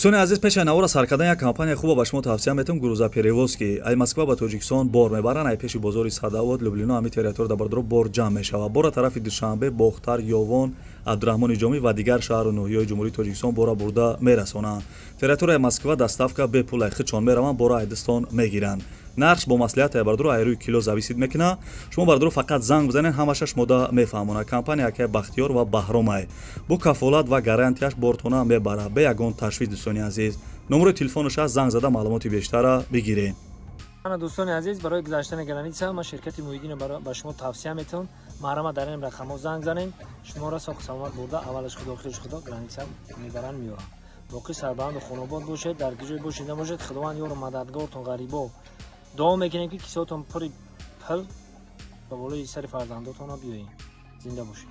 Дӯстони азиз, пеши навора сар кардан як компания хуба ба шумо тавсия метавам: «Грузоперевозки». Ай Москва ба Тоҷикистон бор мебаранд. Ай пеши бозори Садовод, Люблино, ҳами территория да, бардоро, бор ҷамъ мешавад. Бора тарафи Душанбе, Бохтар, Ёвон, Абдураҳмони Ҷомӣ ва дигар шаҳру ноҳияҳои Ҷумҳурии Тоҷикистон бора бурда мерасонанд. Территорияи Москва доставка бепул, ай худшон мераванд, бора айдистон мегиранд. Нархш бо маслиҳат, ай бардоро, ай рӯи кило зависит мекунад. Шумо, бардоро, фақат занг бизанед, ҳамаша шумода мефаҳмонад. Компания акай Бахтиёр ва Баҳромай, бо кафолат ва гарантияш бортона мебарад, бе ягон ташвиш. Дӯстони азиз, номерои телефонаш аст, занг зада маълумоти бештара бигиред. Ана, дӯстони азиз, барои гузаштани граница ман ширкати Муҳиддино ба шумо тавсия метавон. Маҳрама, дар ин рақамҳо занг занед, шуморо соҳу саломат бурда, аввалаш Худо, охираш Худо, граница мебаранд, меёранд. Боқӣ сарбаланду хонобод бошед, дар ки ҷой бошед набошед, Худованд ёру мададгортон. Ғарибо дуо мекунем, ки кисотон пури пул ба болои сари фарзандотона биёед. Зинда бошед.